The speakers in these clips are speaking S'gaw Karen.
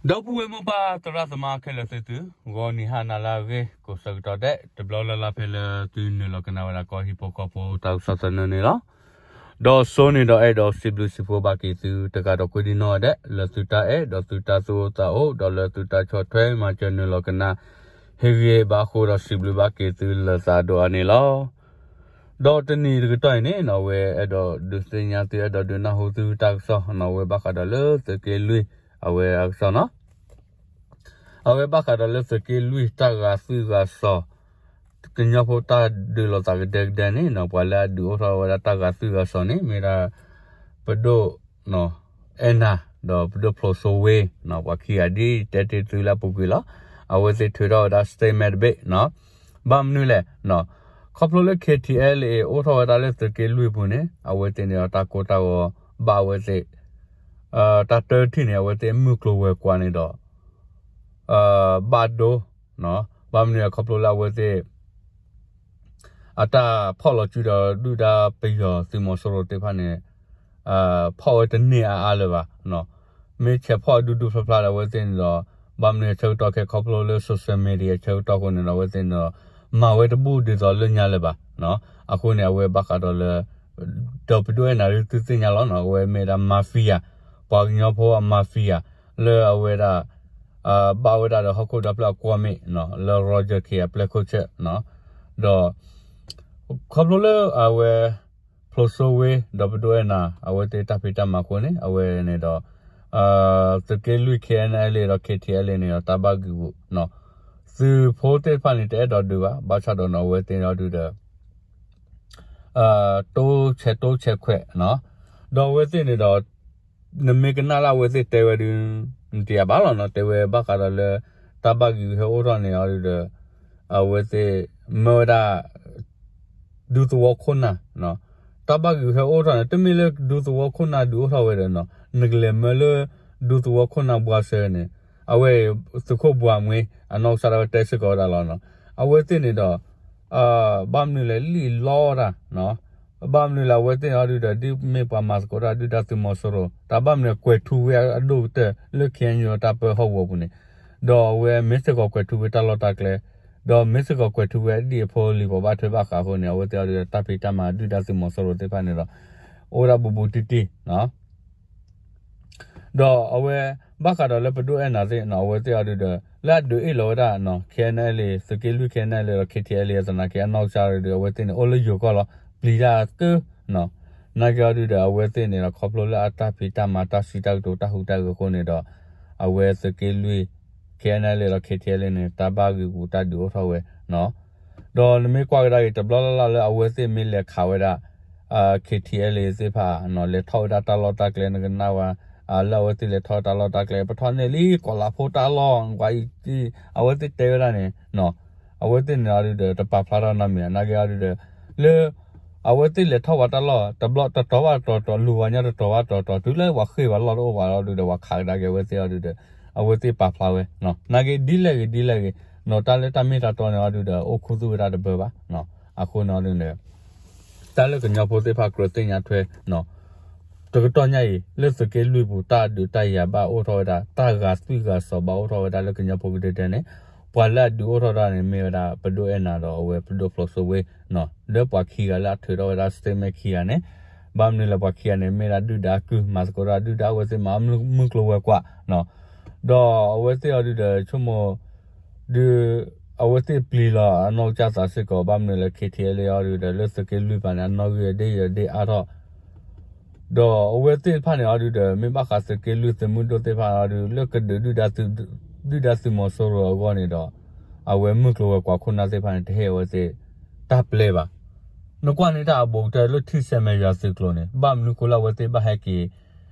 ဒီပုၢ်ဝဲၢ်မိၢ်ပၢ်သရၣ်သမါခဲလၢာ်သ့ၣ်သု, ဂီၤနံၤဟါနၤလၢအဂ့ၤ ကိးဆၢကတီၢ်ဒဲး တဘျီလၢ်လၢ်ဖဲလၢသုနုာ်လီၤကနၣ်ဝဲဒၣ်ကီၢ်ဟံၣ်ဖိဃီဖိတၢ်ကစီၣ်သနၢၣ်န့ၣ်လီၤ. ဒီးစိန့ၣ်ဒီးအဲၣ်ဒိးစံးဘျုးစံးဖှိၣ်ဘၣ်က့ၤသုတဂၤဒီးကွံဒံနီၢ်ဒဲး လၢသုတၢ်အဲၣ်ဒီးသုတၢ်သူၣ်အိၣ်သးအိၣ် ဒီးလၢသုတၢ်ဆီၣ်ထွဲမၤစၢၤနုာ်လီၤကနၣ် ဟ့ၣ်ဂံၢ်ဘါဃိဒီးစံးဘျုးဘၣ်က့ၤသုလၢသးဒိၣ်အါန့ၣ်လီၤ. ဒီးတနံၤတကတီၢ်အံၤန့ၣ် အဝဲအဲၣ်ဒိးဒုးသ့ၣ်ညါသု အဲၣ်ဒိးဒုးနၢ်ဟူသုတၢ်ကစီၣ်နီၤ အဝဲဘၣ်ဃးဒီးလၢသုးက့လွံၢ် အဝဲအကစီၣ်နီၤ အဝဲဘၣ်ဃးဒီးလၢသုးက့လွံၢ်တၢ်ဂာ်သွံၣ်ဂာ်စီၤ ကညီဖိတၢ်ဒုးလိာ်သးကဒဲကဒဲန့ၣ်နီၤ ပှၤလၢအဒုးအိၣ်ထီၣ်ဝဲဒၣ်တၢ်ဂာ်သွံၣ်ဂာ်စီၤန့ၣ် မ့ၢ်ဒၣ် ပဒိၣ် အဲၣ်နၤ ဒီးပဒိၣ်ဖျိးစိဝ့ ပှၤခံဂၤဒ်တဲတ့ၢ်သုလၢအပူၤကွံာ်လီၤ. အဝဲသ့ၣ်ထုးထီၣ်ဝဲဒၣ် statement တဘ့ၣ်နီၤ ဘၣ်မနုၤလဲၣ်နီၤ ခီဖျိလၢ K T L A အိၣ်ထီၣ်ဝဲဒၣ်လၢသုးက့လွံၢ်ပူၤန့ၣ် အဝဲသ့ၣ်န့ၣ်ဒီးတၢ်ကိၢ်တၢ်ဂီၤဘၣ်အဝဲသ့ၣ် တၢ်တထံၣ်န့ၣ် အဝဲသ့ၣ်မုၢ်ကျိၤဝဲၤကွာ်န့ၣ်ဒီး ဘၣ်ဒိ ဘၣ်မနုၤလဲၣ်ခီဖျိလၢအဝဲသ့ၣ် အတၢ်ဖီၣ်လီၤစုဒီးဒုၣ်ဒါပယီၤသုးမီၤစိရိၤသ့ၣ်တဖၣ်န့ၣ် ဖီၣ်ဝဲတန့ၢ်အါအါလၢၤဘၣ်. မ့ၢ်ဆဲးဖီၣ်ဒူဒူဖျါဖျါဒီးအဝဲသ့ၣ်န့ၣ်ဒီး ဘၣ်မနုၤအဆၢကတီၢ်ခဲခီဖျိလၢ social media အဆၢကတီၢ်အဃိန့ၣ်ဒီး အဝဲသ့ၣ်န့ၣ်ဒီး မၤဝဲတဘူၣ်ဒ်သိးလၢညါလၢၤဘၣ်. အဃိန့ၣ် အဝဲဘၣ်ဃးဒီးလၢ ဒီးပဒိၣ်အဲၣ်နၤဒ်သုသ့ၣ်ညါလီၤနီၤ အဝဲမ့ၢ်ဝဲဒၣ် mafia ပှၤကညီဖိအ mafia လၢအဝဲဒၣ် ဘၣ်ဝဲဒၣ်ဒီးဟီၣ်ခိၣ်ဒီဖျၢၣ်အကွီၢ်မ့ၢ် လၢ Roger Khin အပျဲၢ်ခိၣ်ဆၢ ဒီး ခီဖျိလၢအဝဲ ဖျိးစိဝ့ ဒီးပဒိၣ်အဲၣ်နၤ အဝဲသ့ၣ်တၢ်ဖံးတၢ်မၤအဃိန့ၣ် အဝဲန့ၣ်ဒီး သုးက့လွံၢ် K N L A ဒီး K T L A န့ၣ်ဒီး တၢ်ဘၣ်ဂံာ်ဂူာ် သုးဖိသ့ၣ်တဖၣ်န့ၣ် တအဲၣ်ဒိးဒုးဘၣ် ဘၣ်ဆၣ်ဒီးနီၤ အဝဲသ့ၣ်န့ၣ်အီၤဒုးဒီး တိဆဲးတိဆဲးခွဲး ဒီးအဝဲသ့ၣ်န့ၣ်ဒီး နမ့ၢ်ကနၣ်လၢအဝဲသ့ၣ်တဲဝဲဒုး နတယၤဘၣ်လီၤနီၤ တဲဝဲဘၣ်ဃးဒီးလၢ တၢ်ဘၣ်ဂံာ်ဟဲအိၣ်ထီၣ်န့ၣ်အီၤဒုးဒီး အဝဲသ့ၣ် မၢဝဲဒၣ် ဒူသဝီခိၣ်နၢ် တၢ်ဘၣ်ဂံာ်ဟဲအိၣ်ထီၣ်န့ၣ် တမ့ၢ်လၢဒူသဝီခိၣ်နၢ်ဒုးအိၣ်ထီၣ်ဝဲဒီးနီၤ နကလဲၤမၢလၢ ဒူသဝီခိၣ်နၢ်ဘှါစၢၤန့ၣ် အဝဲ သုးခိၣ်ဘှါမှ့ အနီၢ်ကစၢ်ဒၣ်ဝဲတဲစ့ၢ်ကီးဝဲဒၣ်လီၤနီၤ အဝဲသ့ၣ်န့ၣ်ဒီး ဘၣ်မနုၤလဲၣ် လံၣ်လီတၢ် ဘၣ်မနုၤလဲၣ် အဝဲသ့ၣ်န့ၣ်အီၤဒုးဒီး ဒ်မ့ၢ်ပှၤမၤသကိးတၢ်ဒုၣ်ဒါသုးမီၤစိရိၤ တၢ်ဘၣ်မနုၤကွဲးထူဝဲအဒိၣ်ကတၢၢ်လၢ K N U တၢ်ပၢဟီၣ်ကဝီၤပူၤန့ၣ် ဒီးအဝဲမ့ၢ်စ့ၢ်ကီးကွဲးထူဝဲတၢ်လီၢ်တၢ်ကျဲ ဒီးမ့ၢ်စ့ၢ်ကီးကွဲးထူဝဲအဒံၣ်အဖိအလံၤ ပှၤဘၣ်ထွဲဘၣ်ဃးအဃိန့ၣ် အဝဲသ့ၣ်အီၤဒုးဒီး တၢ်ဖံးတၢ်မၤဒုၣ်ဒါသုးမီၤစိရိၤသ့ၣ်တဖၣ်န့ၣ်ဒီး အိၣ်ဒၣ်ဘူးဘူးတံၢ်တံၢ် ဒီးအဝဲ ဘၣ်ဃးဒီးလၢပဒိၣ်အဲၣ်နၤသ့ၣ်နီၤ အဝဲသ့ၣ်အီၤဒုးဒီး လၢအဒုးအ့ၣ်လီၤဝဲဒၣ် K N L A သုးက့လွံၢ် K N L A ဒီး K T L A သနာ်က့ အနီၢ်ကစၢ်အီၤဒုးဒီး အဝဲသ့ၣ်န့ၣ် အိၣ်လၢယိၤကီၢ်လီၤ ပျံၤတၢ်ကၢ နာ်က့အီၤဒုးဒီး အဝဲသ့ၣ်န့ၣ်ဒီး ခီဖျိလၢအတၢ်ဖံးတၢ်မၤတၢ်စံးတၢ်ကတိၤတၢ်ဟူးတၢ်ဂဲၤအဃိန့ၣ်ဒီး အဝဲသုးက့လွံၢ် K N L A ဒီး K T L A န့ၣ် တၢ်ဘၣ်ဂံာ်ဂူာ်တၢ်ဒုးအိၣ်ထီၣ်ဝဲ ဒီးနမ့ၢ်ကွၢ်ကဒါက့ၤ တဘျီလၢ်လၢ်လၢအဝဲသ့ၣ်မ့ၢ်လဲၤခးဝဲဒၣ် K T L A သ့ၣ်တဖၣ် လဲၤထီၣ်ဝဲဒၣ်တၢ်လီၢ်တၢ်ကျဲ နကနၣ်ဝဲ လၢအဝဲသ့ၣ်လဲၤထီၣ်တၢ်လီၢ်တၢ်ကျဲ ပထီၣ်န့ၢ်လံ ကီးလးဖိတၢ်လီၢ် ကွၢ်အံၤ အဝဲသ့ၣ်တဲဝဲဒၣ်န့ၣ် အဝဲသ့ၣ်န့ၣ်အီၤဒုးဒီး တပာ်ဖျါထီၣ်နီတမံၤ နာ်က့အီၤဒုးဒီး လၢ အဝဲသ့ၣ်လဲၤထီၣ်ဝဲတၢ်လီၢ် တဘျီတတီၤဘၣ်တတီၤ လူၤဝဲညါတတီၤဘၣ်တတီၤ တုၤလၢပှၤဃ့ၢ်ပှၤလီၢ်တအိၣ်ဘၣ်လီၤဒုးဒီး ပှၤခးကဒါက့ၤအဝဲသ့ၣ်အီၤဒုးဒီး အဝဲသ့ၣ်ပာ်ဖျါဝဲ နာ်က့ဒ်လဲၣ်ဂ့ၤဒ်လဲၣ်ဂ့ၤ နီၢ်တၢ်လၢတၢ်မ့ၢ်တၢ်တီန့ၣ်အီၤဒုးဒီး အိၣ်ခူသူၣ်ဝဲဒၣ်တဘၢဘၣ် အဃိန့ၣ်အီၤဒုးဒီး တၢ်လၢကညီဖိသ့ၣ်တဖၣ်ကြၢးသ့ၣ်ညါထွဲ တကတီၢ်ညါအံၤ လၢသုးက့လွံၢ်ပူၤ တၢ်ဒုးတၢ်ယၤဘၣ်အိၣ်ထီၣ်ဝဲဒၣ် တၢ်ဂာ်သွံၣ်ဂာ်စီၤဘၣ်အိၣ်ထီၣ်ဝဲဒၣ်လၢကညီဖိကဒဲကဒဲန့ၣ် ပှၤလၢအဒုးအိၣ်ထီၣ်တၢ်န့ၣ် မ့ၢ်ဝဲဒၣ် ပဒိၣ်အဲၣ်နၤဒီးအဝဲပဒိၣ်ဖျိးစိဝ့ ဒီးပှၤခံဂၤလၢအထုးထီၣ်ဝဲဒၣ် statement ခံဂၤန့ၣ် ဘၣ်မနုၤလဲၣ်ပှၤခံဂၤန့ၣ် မ့ၢ်ဒၣ်ဒုၣ်ဒါကုၢ် မၤသကိးတၢ်ဒုၣ်ဒါအဝဲသ့ၣ်မၤမုၢ်ကျိၤဝဲၤကွာ် ဒီးအဝဲသ့ၣ်အီၤဒုးဒီး ဆိကမိၣ် ဒုး အဝဲသ့ၣ်ပျံၤလီၤအနီၢ်ကစၢ်သးစ့ၢ်ကီး ဘၣ်မနုၤလဲၣ် K T L A အီၤဒုးဒီး လၢသုးက့လွံၢ်ပၤန့ၣ် အနီၣ်ဂံၢ်အဒ့ၣ်ယဒ့ၣ်အါထီၣ် ဒီးအဝဲသ့ၣ်တဖၣ်န့ၣ်အီၤဒုးဒီး မ့ၢ်ဘၣ်ဃးသုးက့လွံၢ်သုးမုၢ်ဒိၣ်သ့ၣ်တဖၣ်အီၤဒုး လၢကဒုး ဒုၣ်ဒါသုးမီၤစိရိၤအဂီၢ်န့ၣ်ဒီး အဝဲမုၢ်ကျိၤဝဲၤကွာ်ခိၣ်နၢ်သ့ၣ်တဖၣ်န့ၣ် တဟ့ၣ်အဝဲသ့ၣ် တၢ်ပျဲဘၣ်. နကွၢ်န့ၢ်တၢ်အဘူးကတၢၢ်လၢထံဆဲးမဲာ်ယွၤသုးကျိၤန့ၣ် ဘၣ်မနုၤဃိလၢအဝဲသ့ၣ်ဘၣ်ဟဲက့ၤ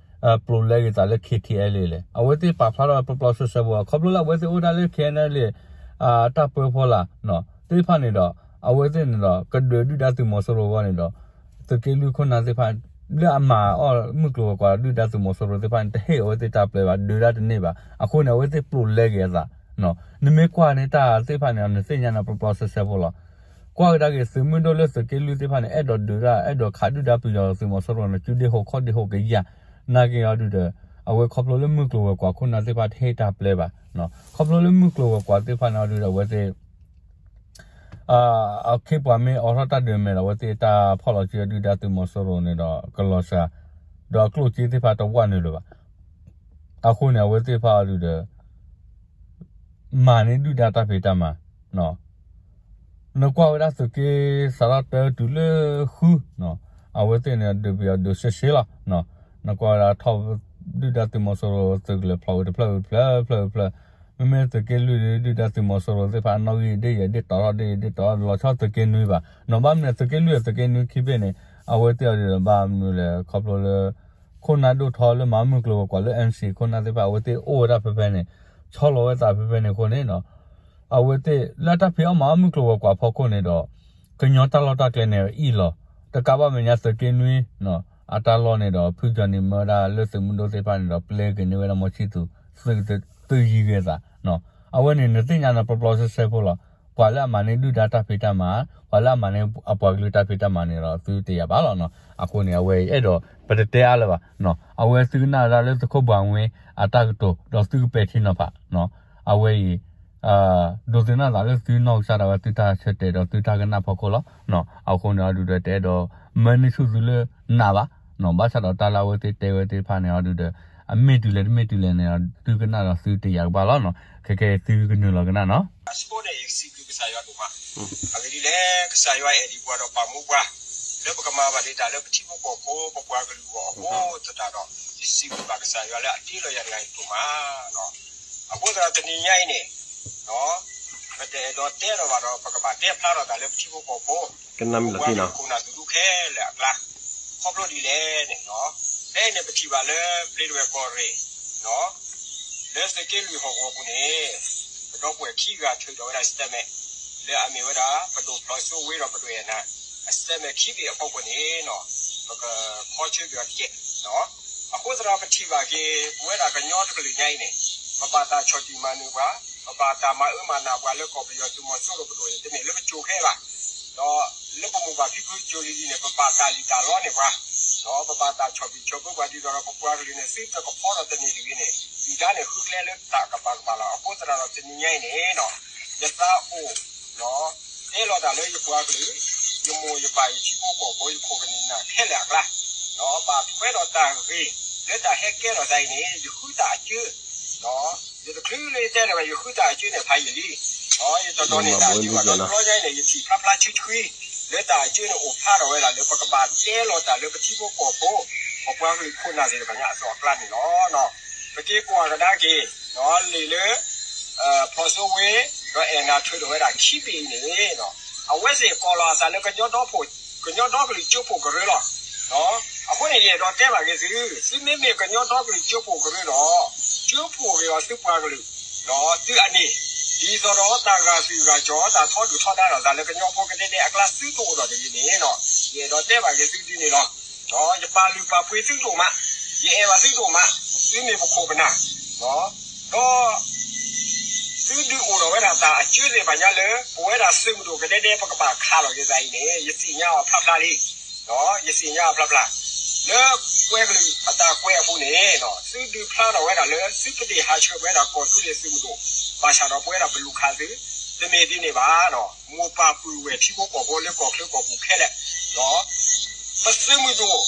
ပျိးလဲက့ၤသးလၢ K T L A လဲၣ်. အဝဲသ့ၣ်ပာ်ဖျါထီၣ်ဝဲပျီပျီဆှဲဆှဲဖိ ခီဖျိလၢအဝဲသ့ၣ်အိၣ်ဒၣ်လၢ K N L A တၢ်ပၢဖီလာ် သ့ၣ်တဖၣ်န့ၣ်ဒီး အဝဲသ့ၣ်န့ၣ်ဒီး ကဒုးဒုၣ်ဒါသုးမီၤစိရိၤအဂီၢ်န့ၣ်ဒီး သုးက့လွံၢ်ခိၣ်နၢ်သ့ၣ်တဖၣ် လၢအမၤအီၣ်မုၢ်ကျိၤဝဲၤကွာ်ဒုၣ်ဒါသုးမီၤစိရိၤသ့ၣ်တဖၣ်န့ၣ် တဟ့ၣ်အဝဲသ့ၣ်တၢ်ပျဲဘၣ် ဒုးတၢ်တန့ၢ်ဘၣ်. အဃိန့ၣ် အဝဲသ့ၣ်ပျိးလဲက့ၤအသး နမ့ၢ်ကွၢ်န့ၢ်တၢ်သ့ၣ်တဖၣ်န့ၣ် နသ့ၣ်ညါန့ၣ်ပျီပျီဆှဲဆှဲဖိလီၤ. ကွၢ်ကဒါက့ၤသုးမုၢ်ဒိၣ်လၢသုးက့လွံၢ်သ့ၣ်တဖၣ်န့ၣ် အဲၣ်ဒိးဒုးတၢ် အဲၣ်ဒိးခးဒုၣ်ဒါပယီၤသုးမီၤစိရိၤန့ၣ် စုဒ့ဟိးခီၣ်ဒ့ဟိးကယၢ် နာ်က့အီၤဒုးဒီး အဝဲခီဖျိလၢမုၢ်ကျိၤဝဲၤကွာ်ခိၣ်နၢ်သ့ၣ်တဖၣ်တဟ့ၣ်တၢ်ပျဲဘၣ်, ခီဖျိလၢမုၢ်ကျိၤဝဲၤကွာ်သ့ၣ်တဖၣ်န့ၣ်အီၤဒုးဒီး အဝဲသ့ၣ် အခ့ပှၤမ့ၢ်အိးထီၣ်တၢ်ဒုးမဲာ်ဒီး အဝဲသ့ၣ်တၢ်ဖီၣ်လီၤစုဒုၣ်ဒါသုးမီၤစိရိၤန့ၣ်ဒီး ကလီၤစှၤ ဒီးအကျိၣ်စ့သ့ၣ်တဖၣ်တဝၢ်နုာ်လၢၤဘၣ်. အဃိန့ၣ် အဝဲသ့ၣ်တဖၣ်အီၤဒုးဒီး မၤန့ၢ်ဒုၣ်ဒါတၢ်ဖံးတၢ်မၤ နကွၢ်ဝဲဒၣ်သုးက့စးထီၣ်တၢတုၤလၢဃု, အဝဲသ့ၣ်န့ၣ်ဒုးပယီၤဒုးရှဲရှဲလီၤ. နကွၢ်ဝဲဒၣ်ထီၣ် ဒုၣ်ဒါသုးမီၤစိရိၤသုးကလၢၤဖျိးဝဲတဖျၢၣ်ဝဲတဖျၢၣ်ဖျၢၣ်ဖျၢၣ်, မ့မ့ၢ်သုးက့လွံၢ်ဒုး ဒုၣ်ဒါသုးမီၤစိရိၤသ့ၣ်တဖၣ်အနီၣ်ဂံၢ်ဒ်ယဲၢ်ဒ်တီထီၣ်ဒ်ယဲၢ်ဒ်တီထီၣ်လီၤဆီသုးက့နွံဘၣ်. နဘၣ်မနုၤသုးက့လွံၢ် သုးက့နွံခံဘ့ၣ်န့ၣ် အဝဲသ့ၣ်အီၤဒုးဒီးဘၣ်မနုၤလဲၣ် ခီဖျိလၢ ခိၣ်နၢ်ဒိၣ်ထီလၢမၤမုၢ်ကျိၤဝဲၤကွာ်လၢ NCA ခိၣ်နၢ်သ့ၣ်တဖၣ် အဝဲသ့ၣ်အိၣ်ဝဲဒၣ်ဖဲဖဲန့ၣ် ဆီလီၤဝဲသးဖဲဖဲန့ၣ်အဃိန့ၣ် အဝဲသ့ၣ်လၢတၢ်ဖံးအီၣ်မၤအီၣ်မုၢ်ကျိၤဝဲၤကွာ်ဖီခိၣ်န့ၣ်ဒီး ကညီတၢ်လီၢ်တၢ်ကျဲန့ၣ်အံၣ်လီၤ. တကးဘၣ်မဲာ်ညါသုးက့နွံ အတၢ်လီၢ်န့ၣ်ဒီး ဖုကၠီနံၤမၢဝဲဒၣ်လၢ သုးမုၢ်ဒိၣ်သ့ၣ်တဖၣ်န့ၣ်ဒီး ပျဲက့ၤန့ၢ်ဝဲဒၣ်မီၤဆံသူး သုးယံၤဂ့ၤသး အဝဲန့ၣ် နသ့ၣ်ညါန့ၣ် ပျီပျီဆှဲဆှဲဖိလီၤ. ပှၤလၢအမၤန့ၢ်ဒုၣ်ဒါတၢ်ဖံးတၢ်မၤ, ပှၤလၢအမၤန့ၢ်အပှၤကလုာ်တၢ်ဖံးတၢ်မၤန့ၣ်ဒီး သုတယာ်ဘၣ်လီၤ. အဃိန့ၣ် အဝဲအံၤအဲၣ်ဒိး ပတတဲအါလၢၤဘၣ်. အဝဲသုကနၣ်ဝဲဒၣ်လၢသုးခိၣ်ဘှၤဝ့အတၢ်ကတိၤ ဒီးသုကပဲာ်ထံနီၤဖး အဝဲအံၤ ဒိးသန့ၤသးလၢသုနီၢ်ကစၢ်ဒၣ်ဝဲသုတၢ်ဆၢတဲာ်ဒီးသုတၢ်ကနၣ်ဖီခိၣ်လီၤ. အဃိန့ၣ် အီၤဒုးဒီးတအဲၣ်ဒိး မၢန့ၢ်ဆူၣ်သုလၢနးဘၣ်. ဘၣ်ဆၣ်ဒီးတၢ်လၢအဝဲသ့ၣ်တဲဝဲသ့ၣ်တဖၣ်န့ၣ် အီၤဒုးဒီး အမ့ၢ်တုၤလဲၣ်တမ့ၢ်တုၤလဲၣ်န့ၣ် သုကနၣ်ဒီးသုတယာ်ကဘၣ်လီၤ. ခဲကဲသုကနုာ်လီၤကနၣ်နီၤ. အဆိန့ၣ်ယစံးဘျုးကစၢ်ယွၤဒိၣ်မး, အဂ့ၢ်ဒ်လဲၣ် ကစၢ်ယွၤအဲၣ်ဒံးပှၤဒီးပာ်မူပှၤ လၢပကမၤဘၣ်ဒံးတၢ်လၢပထံဖိကီၢ်ဖိ ပပှၤကလုာ်အဂီၢ်အဃိသတးဒီး ယစံးဘျုးဘၣ်ကစၢ်ယွၤလၢအတ့လီၤယၤတဂၤအံၤဒိၣ်မး. အဃိသတးဒီးတနံၤညါအံၤန့ၣ် ပတအဲၣ်ဒိးတဲလီၤဘၣ်ဒီး ပကဘၣ်တဲဖျါထီၣ်သးလၢပထံဖိကီၢ်ဖိ ပပှၤကလုာ်ခိၣ်နၢ်သးဒူခဲလၢာ်အကျါ ခီဖျိဒ်လဲၣ်န့ၣ် ဖဲအံၤန့ၣ် ပထံၣ်ဘၣ်လၢပျ့ၤတဝဲၢ်ကီၢ်ရ့ၣ် လၢသုးက့လွံၢ်ဟီၣ်ကဝီၤပူၤန့ၣ် ပဒီပုၢ်ဝဲၢ်ခံဂၤထုးထီၣ်ဝဲဒၣ် statement လၢအမ့ၢ်ဝဲဒၣ် ပဒိၣ်ဖျိစိဝ့ဒီးပဒိၣ်အဲၣ်နၤ statement ခံဘ့ၣ်အဖီခိၣ်န့ၣ် ပကခီဆၢက့ၤအီၤတက့ၢ်. အဃိသတးဒီးပထံၣ်ဘၣ်က့ၤ ပဝဲဒၣ်ကညီတကလုာ်ညါအံၤန့ၣ် ပဘၣ်တၢ်ဆီၣ်တံၢ်မၤနၢၤပှၤ, ပဘၣ်တၢ်မၤအၢမၤနးပှၤလၢကီၢ်ပယီၤသုးမီၤစိရိၤပဒိၣ်န့ၣ် တမ့ၢ်လၢပကိၤခဲဘၣ် ဒီးလၢပမိၢ်ပၢ်ဖံဖုကိၤလံၤလံၤန့ၣ် ပဘၣ်တၢ်လံၣ်တၢ်လီန့ၢ်ပှၤ, ဒီးပဘၣ်တၢ်ဆီၣ်ဘံၣ်ဆီၣ်ဘၢပှၤဒ်သိးဒီး ပပှၤကလုာ်န့ၣ်သုတကဖီဒီးတန့ၢ်တဂ့ၤန့ၣ် ဒုၣ်ဒါန့ၣ်ဃုကျဲလၢတၢ်ကပၤကပၤလီၤ. အဃိသတးဒီးတနံၤညါအံၤန့ၣ် ယသးအိၣ် တဲလီၤတၢ်လၢယပှၤကလုာ်, ယမိၢ်ယပၢ် ယထံဖိကီၢ်ဖိ ယခိၣ်ကနံၣ်နၢ်ခဲလၢာ်အကျါ ဒီးဘၣ်ထွဲဒီးတၢ်ဂ့ၢ်လၢတၢ်ဟဲကဲထီၣ်သးအံၤန့ၣ် ယဃုတၢ်အစၢ ယတချုးလၢယတဲလၢၤဘၣ် ယဃုတၢ်အစၢန့ၣ်ဖးယံာ်လံ. ဒီးယတဒိးန့ၢ်တၢ်အစၢဘၣ်ဒီး တဘျီညါအံၤန့ၣ် ယထံၣ်ဖျါဖျါဆှံဆှံ လၢတၢ်အစၢန့ၣ်အိၣ်ဖျါထီၣ်ဝဲဒၣ်လၢ ပကဘၣ်တဲလီၤတၢ်လၢပထံဖိကီၢ်ဖိ ပပှၤကလုာ်ခိၣ်နၢ်သ့ၣ်တဖၣ်ညါအသိးအကျါန့ၣ်လီၤ. ပက့ၤကွၢ်ကဒါက့ၤ လံာ်လၢ ဖျိစိဝ့ ဒီးအဲၣ်နၤထုးထီၣ်ဝဲဒၣ်ခံဘ့ၣ်အံၤန့ၣ် အဝဲသ့ၣ်ကိးလီၤအသးလၢကညီဒီဖိ ကညီဒီကလုာ်ကၠိဖိၣ်ကရၢလီၤ. အဃိန့ၣ် ယအဲၣ်ဒိးတဲဘၣ်က့ၤသု, သုမ့မ့ၢ်ကညီဒီကလုာ်ကၠိဖိၣ်ကရၢဒီး ကၠိဖိၣ်က့ၤအီၤသုပှၤကလုာ် သုအန့ၣ် ဒ်သိးဒီးတၢ်ဂာ်သွံၣ်ဂာ်စီၤ တၢ်ထီဒုၣ်ထီဒါထီၣ်သးလၢကညီဖိကဒဲဒဲအကျါ သုတအိၣ်ဒီးတဂ့ၤန့ၣ် ယအဲၣ်ဒိးတဲဘၣ်က့ၤသုဒ်န့ၣ်လီၤ. ယပာ်လုၢ်ပာ်ပှ့ၤသုဒိၣ်မး, ယအဲၣ်ဘၣ်သုဒိၣ်မး, သုမ့ၢ်ပခိၣ်ပနၢ် ဒီး သုဒုးအိၣ်ထီၣ်ဝဲဒၣ်တၢ်အစၢသ့ၣ်တဖၣ်ညါလၢ ပဝဲဒၣ်သုးမုၢ်ဒိၣ်ကဒဲဒဲ ပကဘၣ်ခးလီၤက့ၤသးအံၤန့ၣ် ယသ့ၣ်ညါအီၤဖျါဖျါလံ. ယသ့ၣ်ညါအီၤဖျါဖျါ လၢကွဲကလုာ်အတၢ်ကွဲးအပူၤန့ၣ် သုဒုးဖျါထီၣ်ဝဲဒၣ်လၢ သုတဒ့ၣ်ဟးဆှဲးပဝဲဒၣ်ကီၢ်သူလ့ၤသုးမုၢ်ဒိၣ် ဘၣ်ဆၣ်ဒီးပဝဲဒၣ်ပလူၤခးသု တမ့ၢ်ဒ်န့ၣ်ဘၣ်. မိၢ်ပၢ်ပုၢ်ဝဲၢ်ထံဖိကီၢ်ဖိလၢကီၢ်ချၢကီၢ်ပူၤခဲလၢာ် ပသုးမုၢ်ဒိၣ်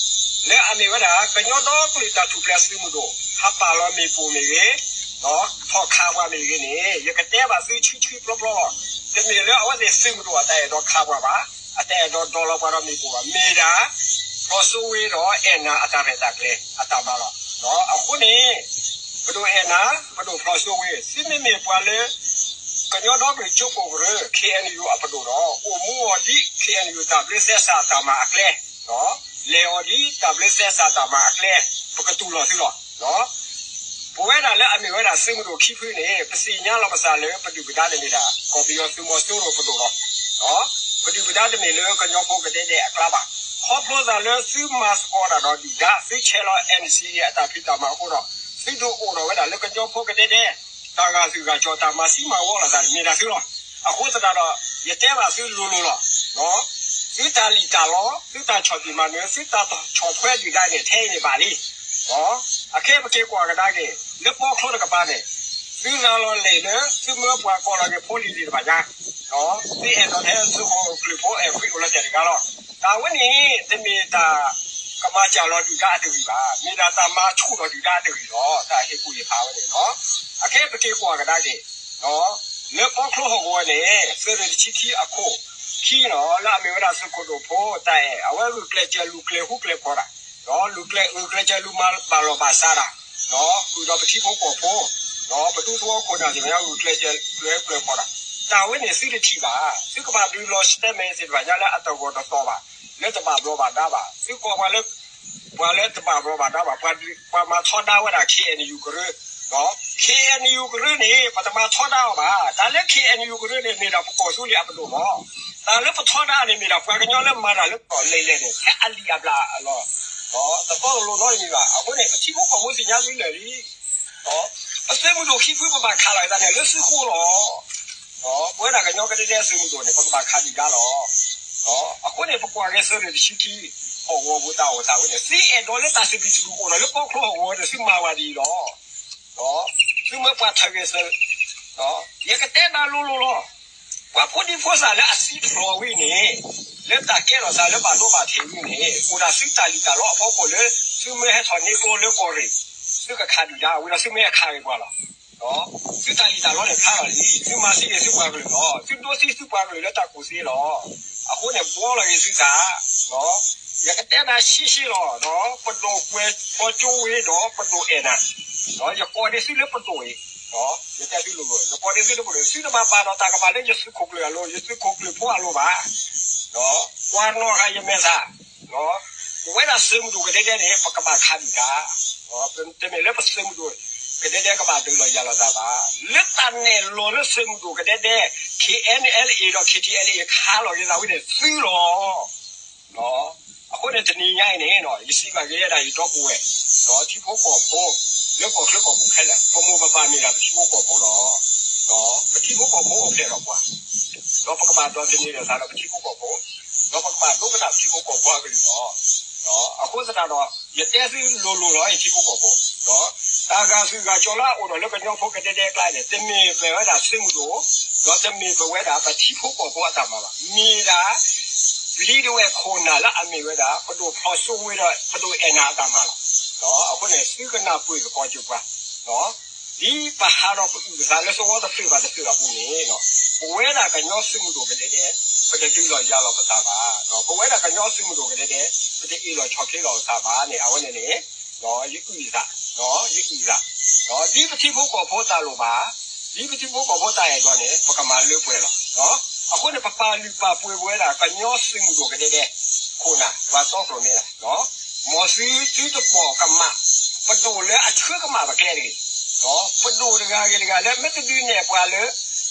လၢအမ့ၢ်ဝဲဒၣ် ကညီဒီကလုာ်တၢ်ထူၣ်ဖျဲးသုးမုၢ်ဒိၣ် ဟးပာ်လီၤမ့ၣ်ပိၢ်မ့ၢ်ဂ့ၤ ထီၣ်ခးပှၤမ့ၢ်ဂ့ၤန့ၣ် ယကတဲဘၣ်သုဆှံဆှံပျီပျီလီၤ. တမ့ၢ်လၢအဝဲသ့ၣ်သုးမုၢ်ဒိၣ်အတၢ်အဲၣ်ဒိးခးပှၤဘၣ်, အတၢ်အဲၣ်ဒိးဒိးလီၤပှၤဒီးမ့ၣ်ပိၢ်ဘၣ်, မ့ၢ်ဒၣ် ဖျိစိဝ့ဒီးအဲၣ်နၤအတၢ်ရဲၣ်တၢ်ကျဲၤအတၢ်မၤလီၤ. အဃိန့ၣ် ပဒိၣ်အဲၣ်နၤ ပဒိၣ်ဖျိစိဝ့ သုမ့မ့ၢ်ပှၤလၢ ကညီဒီကလုာ်ကၠိဖိၣ်ကရၢ KNU အပဒိၣ်ဒီး အိၣ်မူအီၤဒ် KNU တၢ်ဘျၢသဲစးတၢ်မၤအကျဲ လဲၤအီၤဒ်တၢ်ဘျၢသဲစးတၢ်မၤအကျဲ ပကတူၢ်လိာ်သုလီၤ. ပဝဲဒၣ်လၢအမ့ၢ်ဝဲဒၣ်သုးမုၢ်ဒိၣ်ခံဖုန့ၣ် ပသ့ၣ်ညါလီၤပသးလၢပဒုၣ်ပဒါန့ၣ်မ့ၢ်ဒၣ် ကီၢ်ပယီၤသုးမီၤစိရိၤပဒိၣ်လီၤ. ပဒုၣ်ပဒါတမ့ၢ်လၢကညီဖိကဒဲဒဲအကျါဘၣ်. ခီဖျိသးလၢသုမၤသကိးတၢ်ဒီးဒုၣ်ဒါ သုဆဲးလီၤ NCA အတၢ်ဖံးတၢ်မၤအဃိဒီး သုဒုးအိၣ်ထီၣ်ဝဲဒၣ်လၢကညီဖိကဒဲဒဲ တၢ်ဂာ်သွံၣ်ဂာ်စီၤတၢ်မၤသံမၤဝီလိာ်သးန့ၣ်မ့ၢ်ဒၣ်သုလီၤ. အဃိသတးဒီး ယတဲဘၣ်သုလိၤလိၤလီၤ. သုတၢ်လံၣ်တၢ်လီ သုတၢ်ဆီၣ်တံၢ်မၤနၢၤ သုတၢ်ဆီၣ်ထွဲဒုၣ်ဒါန့ၣ် ထဲအံၤန့ၣ်ဘၣ်လံ. အခဲပက့ၤကွၢ်ကဒါက့ၤ လၢပီချိတကပၤန့ၣ် သုရၤလီၤလံာ်လၢ သုမၢပှၤကိးလီၤက့ၤဖိလံၤသ့ၣ်တဖၣ်ညါ, သုအဲၣ်ဒိးထဲသုဃီၣ်အိၣ်ချုးဖိအဲၣ်ခွံအိၣ်လၢတဲာ်တဂၤလီၤ. တၢ်ဝဲန့ၣ် တမ့ၢ်တၢ်ကမၤစၢ်လီၤဒုၣ်ဒါအတဂ့ၤဘၣ်, မ့ၢ်ဒၣ်တၢ်မၤဆူၣ်ထီၣ်ဒုၣ်ဒါအတဂ့ၤလီၤ. တၢ်ဟ့ၣ်ကူၣ်ဟ့ၣ်ဖးဝဲန့ၣ်လီၤ. အခဲပက့ၤကွၢ်ကဒါက့ၤ လၢပီချိဟီၣ်ကဝီၤန့ၣ် သုးရ့ၣ်တဆံခံအခိၣ်ခံန့ၣ် လၢအမ့ၢ်ဝဲဒၣ်သုးခိၣ်ဒိၣ်ဖိတၢ်အဲၣ် အဝဲဂုာ်ကျဲးစၢးလူၤကျဲၤဟူကျဲၤဖီၣ်တၢ်, ဂုာ်ကျဲးစၢးလူၤမၤဘၣ်လီၢ်ဘၣ်စးတၢ်, ဃုာ်ဒီးပထံဖိကီၢ်ဖိ, ပဒူသဝီခိၣ်နၢ်သ့ၣ်တဖၣ်ညါ ဂုာ်ကျဲးစၢးလူၤကျဲၤဟူကျဲၤဖီၣ်တၢ်, တၢ်ဝဲန့ၣ်သုတထံၣ်ဘၣ်. သုကဘၣ်ဒုးလီၤ statement သ့ၣ်တဖၣ်ညါလၢအတဂီၢ်တသီၣ်ဘၣ်, လၢတဘၣ်ဘျီးဘၣ်ဒါဘၣ်. သုကိးပှၤလၢ ပှၤလၢတဘၣ်ဘျီးဘၣ်ဒါဘၣ်, ပှၤမၤထီဒါဝဲဒၣ် ခ့ၣ်အဲၣ်ယူၣ်ကရၢ, ခ့ၣ်အဲၣ်ယူၣ်ကရၢန့ၣ် ပတမၤထီဒါအီၤဘၣ်. တၢ်လၢ ခ့ၣ်အဲၣ်ယူၣ်ကရၢန့ၣ် မ့ၢ်ဒၣ်ပကီၢ်သူလ့ၤအပဒိၣ်လီၤ. တၢ်လၢပထီဒါန့ၣ် မ့ၢ်ဒၣ်ပှၤကညီလၢမၤတၢ်လၢကီၢ်လဲၢ်လဲၢ်န့ၣ် ဖဲအလံာ်အဘျၣ်အလီၢ်, တသီတလိၤနီတမံၤဘၣ်. အဃိန့ၣ် ပထံဖိကီၢ်ဖိသ့ၣ်ညါသုလၢာ်လံ ပသုးမုၢ်ဒိၣ်ခံဖု ပဘၣ်ခးလီၤအသးန့ၣ်လၢသုဃိလီၤ. ပဝဲဒၣ်ကညီကဒဲဒဲသုးမုၢ်ဒိၣ်န့ၣ် ပကဘၣ်ခးဒုၣ်ဒါလီၤ. အဃိန့ၣ် ပကွၢ်က့ၤသုးရ့ၣ်တဆံခံ ဟီၣ်ကဝီၤပူၤတၢ်အိၣ်သးဝဲန့ၣ် သုအဲၣ်ဒိးလၢတၢ်စံးဘျုးစံးဘျုးအိၣ်ဒီးလၢပီချိဟီၣ်ကဝီၤန့ၣ် သုမၤဝဲဒ်အံၤလီၤ. သုမၢပှၤထၢဂဲၤသုး ယကတဲနၤလိၤလိၤလီၤ. ပှၤဖိဒံဖိသၣ်လၢအသံဖျိးဝံၤန့ၣ် လၢတၢ်ကဲထီၣ်သးလၢဘၣ်ဒိဘၣ်ထံးဝံၤန့ၣ် အိၣ်ဒၣ်သုတၢ်လံၣ်တၢ်လီအဖီခိၣ်လၢ သုမ့ၢ်ဟဲထီၣ်န့ၢ်ကျိလၢကီၢ်ရ့ၣ် သုကခးဒုၣ်ဒါဝံၤဒီးသုမ့ၢ်ဟဲခးဂ့ၤပှၤလီၤ. သုတၢ်လံၣ်တၢ်လီန့ၣ်ဖျါလီၤလံ. သုမၤသံန့ၣ်သုပှၤကလုာ်လီၤ. သုဒိသံသုပှၤကလုာ်လၢတၢ်ကူၣ်သ့လီၤ. အဃိန့ၣ် ဘှီလီၤက့ၤသုသး ယကတဲနၤရှဲရှဲလီၤ. ပဒိၣ်ကွဲးဖီကၠိဝ့ဒီးပဒိၣ်အဲၣ်နၤ, ယကိးန့ၢ်သုလၢပဒိၣ်အံၤ, ယတဲသုလိၤလိၤ ယကိးန့ၢ်သုလၢပဒိၣ်, သုတဘၣ်ပာ်ဒီးတၢ်ကမၣ်လၢယသုးခိၣ်ကျၢၢ်အလိၤ ယသုးခိၣ်ကျၢၢ်ဖိအလိၤဘၣ်. ကွၢ်နီၣ်ဃာ်ယမဲာ်သၣ် ပဝဲဒၣ်သုးမုၢ်ဒိၣ်ကဒဲဒဲန့ၣ် ပကဘၣ်ခးဒုၣ်ဒါ, တမ့ၢ်လၢပသုးမုၢ်ဒိၣ်ကဒဲဒဲကဘၣ်ဒုးလီၤယၤလီၤသးဘၣ်. လၢတၢ်နဲၣ်လီၤလၢသုးမုၢ်ဒိၣ်ကဒဲဒဲ ခ့ၣ်အဲၣ်ယူၣ်ကရၢ ဒီး ခ့ၣ်ထံၣ်အဲၣ်လ်အ့ၣ် ခးလီၤက့ၤသးဝဲန့ၣ်သုလီၤ. အဃိန့ၣ်တနံၤညါအံၤန့ၣ် ယစံးဘၣ်က့ၤဝဲဒၣ်ယဒီပုၢ်ဝဲၢ် ဒီးထံဖိကီၢ်ဖိ လၢကီၢ်ချၢကီၢ်ပူၤခဲလၢာ် ပမိၢ်ပပၢ်မ့ၢ်ဒၣ်ပထံဖိကီၢ်ဖိလီၤ. ပထံဖိကီၢ်ဖိအိၣ်ဖျဲၣ်ဒီးပှၤ, ဒီးပကဘၣ်ဒိးသန့ၤလိာ်သးဒီးပထံဖိကီၢ်ဖိ, ဒီးပကဘၣ်ဒိကနၣ်ပထံဖိကီၢ်ဖိအကလုၢ်လီၤ. အဃိသတးဒီး ယတဲသုလိၤလိၤလီၤ ယထံဖိကီၢ်ဖိ, တၢ်ဂာ်သုးဂာ်ကၠီလၢအအိၣ်ဒီးလၢကညီဖိကဒဲဒဲအကျါန့ၣ် တမ့ၢ်ပဝဲဒၣ်သုးမုၢ်ဒိၣ်, ဒီးတမ့ၢ်ပဝဲဒၣ်ပထံဖိကီၢ်ဖိအတၢ်မၤဘၣ်. မ့ၢ်ဒၣ် ပျံၤတဝဲၢ်ခိၣ်နၢ်လၢအမ့ၢ်ဝဲဒၣ် ပဒိၣ်ဖျိးစိဝ့ဒီးပဒိၣ်အဲၣ်နၤအတၢ်မၤလီၤ. အဃိန့ၣ် သုကနၢ်ပၢၢ်သကိးစၢၤပှၤ, ဒ်ပဟးဒီးကအုၣ်ကသးလၢသဝီတဖျၢၣ်ဘၣ်တဖျၢၣ်အပူၤန့ၣ်, ပဝဲဒၣ်ကညီသုးမုၢ်ဒိၣ်ကဒဲဒဲ ပတဒုးလီၤယၤလီၤပသးဘၣ်. ပဝဲဒၣ်ကညီသုးမုၢ်ဒိၣ်ကဒဲဒဲ ပတအ့ၣ်လိာ်ဆိးက့လိာ်ပသးဘၣ်န့ၣ် အဝဲန့ၣ်န့ၣ် ယအုၣ်သး, ယအုၣ်သး, ဒ်ပထံဖိကီၢ်ဖိတၢ်လိၣ်ဘၣ်, ဒ်ပထံဖိကီၢ်ဖိတၢ်အဲၣ်ဒိးန့ၣ် ပကမၤလၢပှဲၤလီၤ. အဃိန့ၣ် ပပာ်လုၢ်ပာ်ပှ့ၤပဝဲဒၣ်ကညီသုးမုၢ်ဒိၣ်ကဒဲဒဲ ခိၣ်နၢ် ပှၤတီခိၣ်ရိၣ်မဲလီၤ. မ်သုသုတပိာ်ကမၣ် ပဒိၣ်လၢအဆှၢကမၣ်ပကျဲတဂ့ၤ, ပဒိၣ်တဂၤဂ့ၤတဂၤလၢမ့ၢ်တဒုးနဲၣ်ပှၤလၢ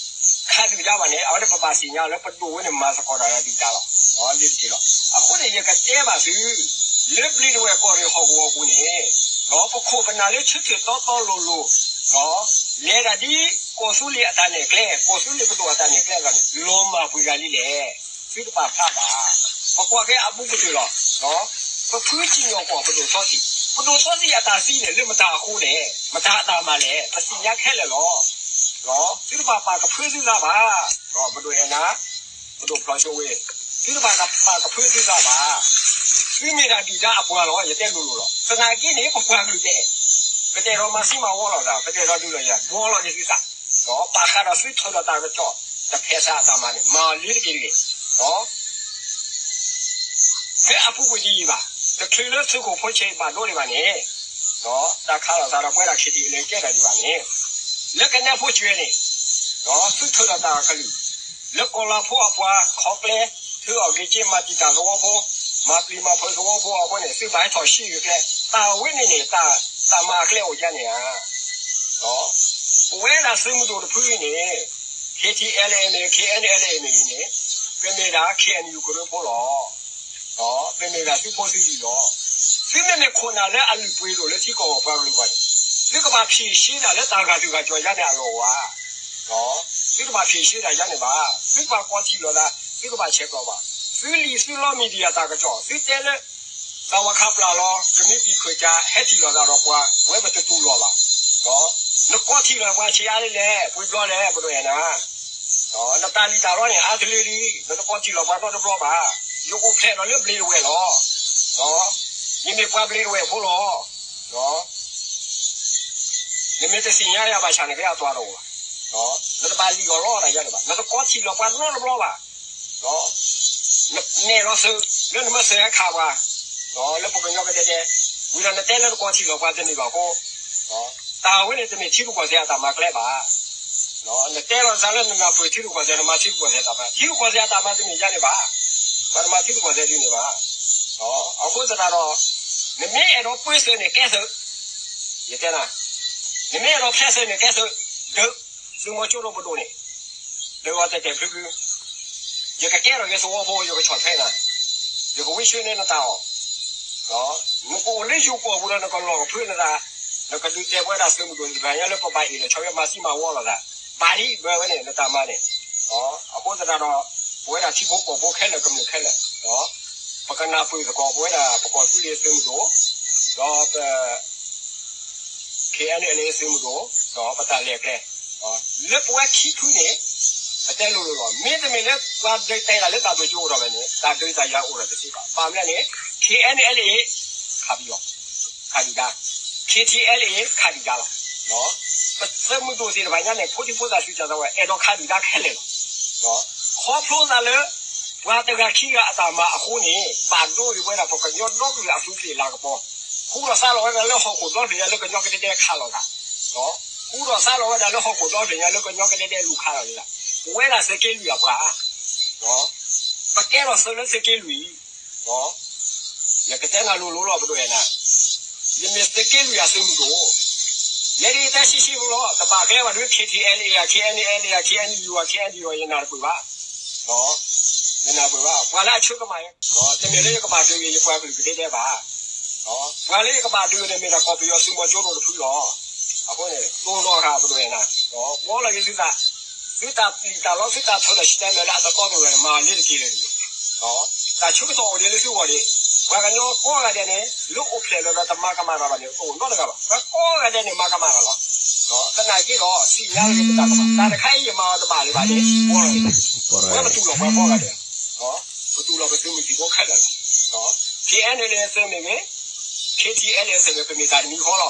ခးဒုၣ်ဒါဘၣ်န့ၣ် အဝဲန့ၣ်ပဘၣ်သ့ၣ်ညါလၢပဒိၣ်ဝဲန့ၣ်မၤသကိးတၢ်ဒီးဒုၣ်ဒါလီၤ. လ့တက့ၢ်လီၤ. အဃိန့ၣ် ယကတဲဘၣ်သု လၢဘျံးတဝဲၢ်ကီၢ်ရ့ၣ်ဟီၣ်ကဝီၤပူၤန့ၣ်, ပခိၣ်ပနၢ်လၢဆၢထၢၣ်တီတီလိၤလိၤ, လဲၤဒၣ်ဒ်ကီၢ်သူလ့ၤအတၢ်နဲၣ်ကျဲ, ကီၢ်သူလ့ၤပဒိၣ်အတၢ်နဲၣ်ကျဲအဂီၢ်န့ၣ် လီၤမၢ်ပှဲၤဂၤလံလဲၣ်. သုတပာ်ဖျါဘၣ်. ပကွၢ်က့ၤအဘူးကတၢၢ်လီၤ. ပဖုစံၣ်ညီၣ်ကွီၢ်ပဒိၣ်စီဆှံ, ပဒိၣ်စီဆှံအတၢ်သံန့ၣ် လၢမတၤအဃိလဲၣ်, မတၤအတၢ်မၤလဲၣ်, ပသ့ၣ်ညါခဲလၢာ်လီၤ. သုတဘၣ်ပာ်ကဖၢသုသးဘၣ်. ပဒိၣ်အဲၣ်နၤ, ပဒိၣ်ဖျိးစိဝ့, သုတဘၣ်ပာ်ကဖၢသုသးဘၣ်. သုမ့ၢ်ဒၣ်ဒုၣ်ဒါအပှၤလီၤ, ယတဲလိၤလိၤလီၤ. သနာ်က့န့ၣ် ပပှၤကလုာ်တဲ, ပတအဲၣ်ဒိးမၤသံမၤဝီလိာ်သး, ပတအဲၣ်ဒိးဒုးလိာ်ယၤ, ဘှီလီၤက့ၤသုသး, ဒီးပာ်ဃာ်ဒီးသုထၢဒီးတၢ်ကစီၣ် တဖဲးစးအတၢ်မၤန့ၣ် မၤအီၤလ့တက့ၢ်တဂ့ၤ. ဖဲအပူၤကွံာ်တယံာ်ဘၣ်, တချုးလၢသုးခိၣ်ဖိဆဲးဘၣ်ဒိဒံးဘၣ်န့ၣ်, တၢ်ခးလိာ်သးဒီးပဝဲဒၣ် ခ့ၣ်ထံၣ်အဲၣ်လ်အ့ၣ် ကဲထီၣ်ဒံးဘၣ်န့ၣ်, လၢကနဲဖိစၢၤန့ၣ်, သုထၢဒီးတၢ်ကလုၢ်, လၢကီၢ်လၤဖိအပှၤခီၣ်ကျဲ, သုအီၣ်က့ၤက့မၤတံာ်တာ်သဝီဖိ, မၤပျံၤမၤဖုးသဝီဖိအဃိန့ၣ် သုဘၣ်ဟဲထီၣ်ဆှံဂ့ၤကျဲ, တၢ်ဝဲန့ၣ်န့ၣ် တၢ်မၤအကျဲအိၣ်ဒ်န့ၣ်ဧါ. ပဝဲဒၣ်သုးမုၢ်ဒိၣ်တဖုအံၤန့ၣ်, ခ့ၣ်ထံၣ်အဲၣ်လ်အ့ၣ်မ့ၢ်ဂ့ၤ, ခ့ၣ်အဲၣ်အ့ၣ်လ်အ့ၣ်မ့ၢ်ဂ့ၤန့ၣ်, ပမ့ၢ်ဒၣ် ခ့ၣ်အဲၣ်ယူၣ် ကရၢဖိလီၤ. ပမ့ၢ်ဒၣ်သုဖိသုလံၤလီၤ. သုမ့မ့ၢ်ခိၣ်နၢ်လၢအလုၢ်ပှ့ၤဒိၣ်လၢထံကီၢ်ပှၤကလုာ်အဂီၢ်န့ၣ်, သုကဘၣ်ဖံးရှဲဒၣ်လၢတၢ်ဂာ်သုးဂာ်ကၠီၤယါန့ၣ်အလီၢ်ဝါ. သုတဘၣ်ဖံးရှဲဒၣ်ယါန့ၣ်ဘၣ်. သုကဘၣ်ကွၢ်ထံၣ်လိာ်သး, သုကဘၣ်ဆဲးကျိးဘၣ်. သုလံာ်သုလီမံၤဒံးယၤတၢ်ကစီၣ်, သုတဲလၢ သ တၢ်ဝၤခးပျၢ်လီၤ ကမံးတံာ်ခၢၣ်စး ဟဲထံၣ်လိာ်သးဒီးပှၤ ပဝဲပတတူၢ်လိာ်ဘၣ်. နကိးထံၣ်လိာ်ပှၤဆံးအါလဲၣ်လဲၣ် ပှဲၤဘျီလဲၣ် ပဒိၣ်အဲၣ်နၤ နတၢ်လံၣ်တၢ်လီန့ၣ် အါတလၢလံ, နတကိးထံၣ်လိာ်ပှၤနီတဘျီဘၣ်. ယအိၣ်ဖျဲၣ်ဒီးလၢဘျ့ဒဝဲၢ်လီၤ. ယမ့ၢ်ပှၤဘျ့ဒဝဲၢ်ဖိလီၤ. နမ့ၢ်တသ့ၣ်ညါယၤဘၣ်ဆၣ်န့ၣ် ကယၤအသွၣ်တအိၣ်ဘၣ်. နတဘၣ်လံၣ်အီၣ်လီအီၣ်တၢ်ယၤန့ၣ်ဘၣ်. နတကိးထံၣ်လိာ်ပှၤနီတဘျီဘၣ်. နဲၣ်လီၤသုး လၢနမ့ၢ်သုးဟဲခးပှၤ လၢပကညီကဒဲကဒဲ, ဝံၤဒီးနတဲလၢနကိးထံၣ်လိာ်ပှၤတန့ၢ်ဘၣ်အဃိ, တၢ်ဝဲန့ၣ်တမ့ၢ်ထံရူၢ်ကီၢ်သဲးအတၢ်မၤကျဲဘၣ်. နတဲလီၤသးလၢနနၢ်ပၢၢ်ထံရူၢ်ကီၢ်သဲး နမၤထံရူၢ်ကီၢ်သဲးတၢ်မၤ, ထံရူၢ်ကီၢ်သဲးအတၢ်မၤတမ့ၢ်ယၤန့ၣ်ဘၣ်. ပှၤတမၤထံရူၢ်ကီၢ်သဲးဒ်န့ၣ်ဘၣ်. အဃိသတးဒီး နမ့ၢ်အဲၣ်ဒိးပၢသုးန့ၣ်ကဲသုး, ယတဲနၤ, နမ့ၢ်အဲၣ်ဒိးဖျဲးသုးန့ၣ်ကဲသုး, ဒုး သုးမီၤကၠိဒိၣ်ပဒိၣ်န့ၣ် ဒုးအီၤတဲာ်တဲာ်ဖျုဖျု, ယကကဲထီၣ်က့ၤသဝီဖိ ယကဆီၣ်ထွဲနၤ, ယကဝံဆှၢန့ၢ်နတၢ်အီၣ်, နကအိၣ်လၢယိၤကီၢ်ပူၤဒီး နကလီၢ်ကဖၢနသး, နကဒုးတဲပဝဲဒၣ်သုးမုၢ်ဒိၣ်တဖၣ်ညါလၢပဘၣ်အ့ၣ်လိာ်ဆိးဝဲမၤသံမၤဝီလိာ်သး, ဘၣ်ဒ်ဘၢဝဲန့ၣ် နတၢ်မၤန့ၣ်. အဃိသတးဒီး ပဝဲဒၣ်ထံဖိကီၢ်ဖိခဲလၢာ်ကမျၢၢ်ခဲလၢာ် ပကနၢ်ပၢၢ်သကိး ပဝဲဒၣ်ပကီၢ်သူလ့ၤသုးမုၢ်ဒိၣ်, ဒီးပ ခ့ၣ်အဲၣ်အၣ်လ့ၣ် သုးမုၢ်ဒိၣ်, ဒီးပတၢ်လဲၤကျဲ, လၢပဝဲခံဖုန့ၣ် ပတဲလိၤလိၤလီၤ. မ့တမ့ၢ်လၢပှၤဒုးတဲတၢ်လၢတၢ်ဘၢၣ်စၢၤအိၣ်ထီၣ်ဘၣ်န့ၣ် တၢ်ဒုးတၢ်ယၤအိၣ်ထီၣ်တသ့ဘၣ်. ဘၣ်မနုၤလဲၣ်န့ၣ် ခ့ၣ်အဲၣ်အၣ်လ့ၣ် ခးပယီၤ, ခးဒုၣ်ဒါ, ခ့ၣ်ထံၣ်အဲၣ်လ့ၣ် ခးဒုၣ်ဒါလီၤ. ပသုးမုၢ်ဒိၣ်သ့ၣ်တဖၣ်ညါန့ၣ် ဖိဒံဖိသၣ်စုကၢ်သးဝဲ အဲၣ်ဒိးခးဒုၣ်ဒါခဲလၢာ်လီၤ. ခီဖျိသးလၢ ပှၤတဂၤခံဂၤအတၢ်မၤအဃိန့ၣ် ဘၣ်ဒိဝဲဒၣ်ပှၤကညီဒီကလုာ်အသူးသ့ၣ်လၤကပီၤ, ဃူဒီးသါလီၤဝဲဒၣ်လၢဟီၣ်ခိၣ်ဒီဖျၢၣ်ညါလၢကညီကဒဲဒဲခးလိာ်သး, ဃူဒီးသါလီၤဝဲဒၣ်လၢဟီၣ်ခိၣ်ဒီဖျၢၣ်ညါလၢကညီကဒဲဒဲလူၤခးလိာ်သး, ပဝဲဒၣ်သုးက့လွံၢ်အပှၤ, ပကဲထီၣ်သုးလၢသုးက့လွံၢ် ယကတဲနၤလိၤလိၤလီၤ ပဒိၣ်အဲၣ်နၤ, ယမ့ၢ်သုးက့လွံၢ်အသုးမုၢ်ဒိၣ်, ယဲဒၣ်ယတဲဆံးဆံးဖိလီၤ, တဘၣ်ကျဲဘၣ်ဒုး ခ့ၣ်ထံၣ်အဲၣ်လ့ၣ် ခ့ၣ်အဲၣ်အၣ်လ့ၣ် ခ့ၣ်အဲၣ်ယူၣ် ခ့ၣ်အဲၣ်ယူၣ် ယနၢ်တပၢၢ်ဘၣ်, ယနၢ်တပၢၢ်ဘၣ်, ပှၤလၢအဆၢကမၣ်, တမ့ၢ်လၢယကဘၣ်ဒုးဂ့ၤ ယပှၤကလုာ်ကဒဲဒဲဘၣ်, ပှၤလၢယကဘၣ်ဒုးန့ၣ်မ့ၢ်ဒၣ်ကီၢ်ပယီၤသုးမီၤကၠိဒိၣ်တဖုလီၤ. အဃိန့ၣ် တိၢ်နီၣ်ဃာ်ပဒိၣ်အဲၣ်နၤ, ဘှီလီၤက့ၤသုသး, သုတၢ်ပျံၤတၢ်လီ သုတၢ်ထၢဒီး ရှတမဲာ်လၢအတတီတဂၤန့ၣ် မၤအီၤလ့ၤတက့ၤလၢၤတဂ့ၤ, တၢ်ဆၢကတီၢ်အိၣ်ဒံးလၢသုဂီၢ်ဒံး, ပှၤကညီကိးဂၤဒဲးန့ၣ် လၢအိၣ်ဖျဲၣ်လီၤဒီးတမၤကမၣ်တၢ်ဘၣ်န့ၣ် တအိၣ်နီတဂၤဘၣ်, ပှၤကိးဂၤဒဲးန့ၣ် မၤကမၣ်တၢ်လီၤ. သနာ်က့ဒီး သ့ၣ်ညါလၢတၢ်ကမၣ် တၢ်တခါအံၤယမၤအီၤတဘၣ်လၢၤဘၣ်န့ၣ် ဘှီလီၤက့ၤ, ပဝဲပတူၢ်လိာ်ပှၤကိးဂၤဒဲး, ပတူၢ်လိာ်ပသုးမုၢ်သံၣ်ဘိခဲလၢာ်လီၤ. ခ့ၣ်အဲၣ်အၣ်လ့ၣ်သုးမ့ၢ်ဂ့ၤ, ခ့ၣ်ထံၣ်အဲၣ်လ့ၣ်သုးမ့ၢ် ပမ့ၢ်တၢ်တမံၤဃီလီၤ.